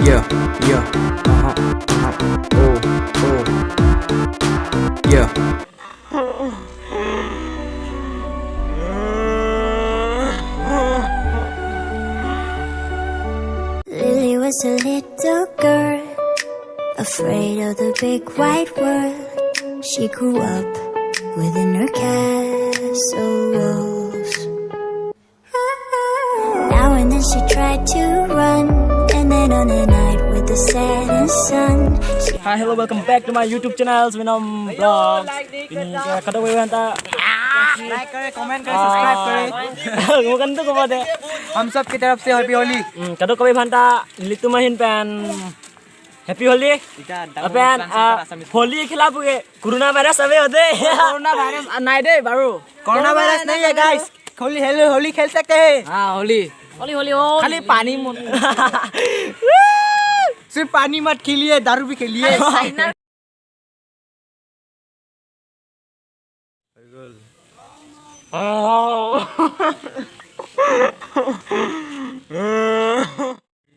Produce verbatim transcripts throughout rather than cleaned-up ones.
Yeah, yeah, uh-huh, uh-huh, oh, oh, yeah. Lily was a little girl, afraid of the big wide world. She grew up within her castle walls. Now and then she tried to run, and then on a night with the setting sun, she Hi, hello, welcome back to my YouTube channel, Swinam Vlogs. Pini ke kadokave aphanta, like kare, comment kare, subscribe kare. Mo kan tu ko de. हम सब की तरफ से Happy Holi. Hmm, kadokave aphanta nelitum ahin pen Happy Holi. Lapen, ah, Holi khela puke corona virus ave ho de. Corona virus, ah, nai de, baru. Corona virus नहीं है, guys. होली, हेलो, होली खेल सकते हैं। हाँ, होली। होली, होली, होली। खाली पानी में। सिर्फ पानी मत खेलिए, दारू भी खेलिए। अरे, Saina.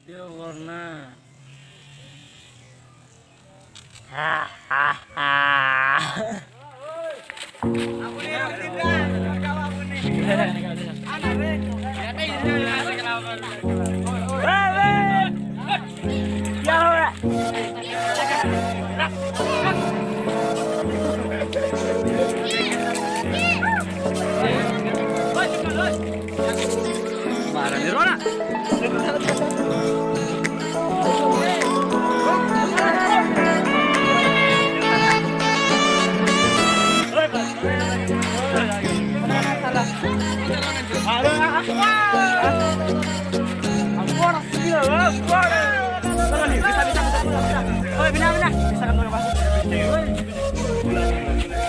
Video warna.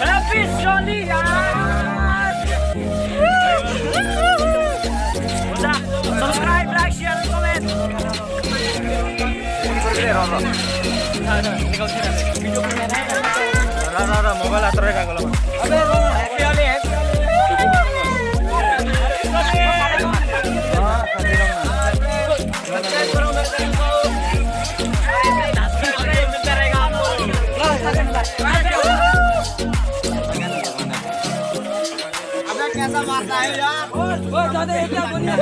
Happy Holi, yaar. Udah, subscribe, like, share, comment. Mobile ator ka golo. Happy Holi, happy Holi. अबे कैसा मारता है यार? ओए, ज्यादा एक क्या बोलिए?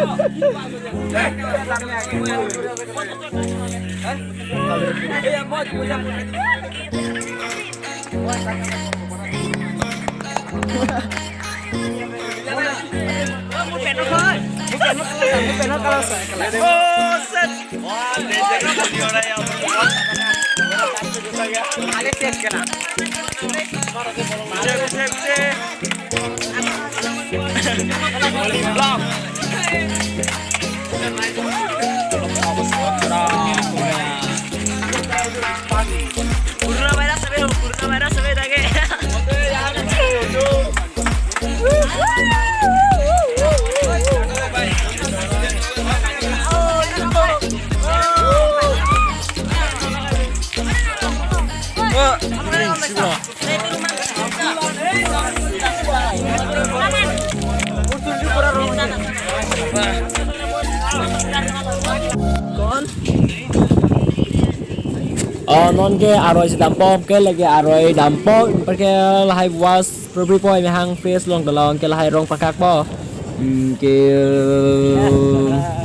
Corona virus ave, corona virus ave lagi. Oh, non ke aroi si dampo, ke lake aroi dampo, anparke lahai wash, probably po, mehang face long tolong ke lahai rong pakak po. Hmm, ke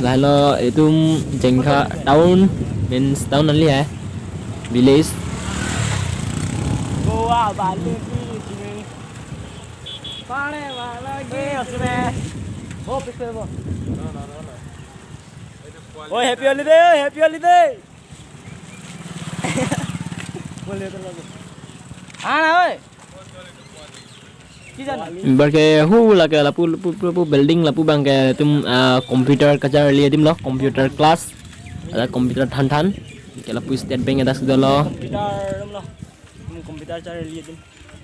lahai lo itum Jengkha town, means town only hai, village. Goa Bali beach mein. पाने वाला गीत में। वो पीछे वो। ओए, Happy Holi de, ओए, Happy Holi de। बोले तो लोग। हाँ ना, ओए। Anparke hu lake lapu, lapu, lapu, lapu building lapu abangke itum, ah, computer kacharli adim lo, computer class. Ada computer than than. Ke lapu State Bank adak sudah lo. Computer adim lo. Hmm, computer charli adim.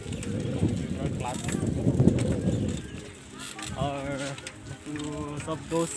Computer class. Or to sub dos.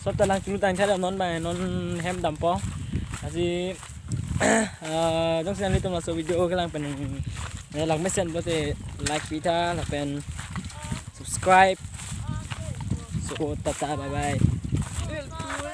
Sob ta lang chulu tang tha, non bang non hem dampo. Lasi ah, jongsi nanglitum laso video kelang pen, eh, lang mesen pulote like pitha lapen subscribe. So tata, bye bye.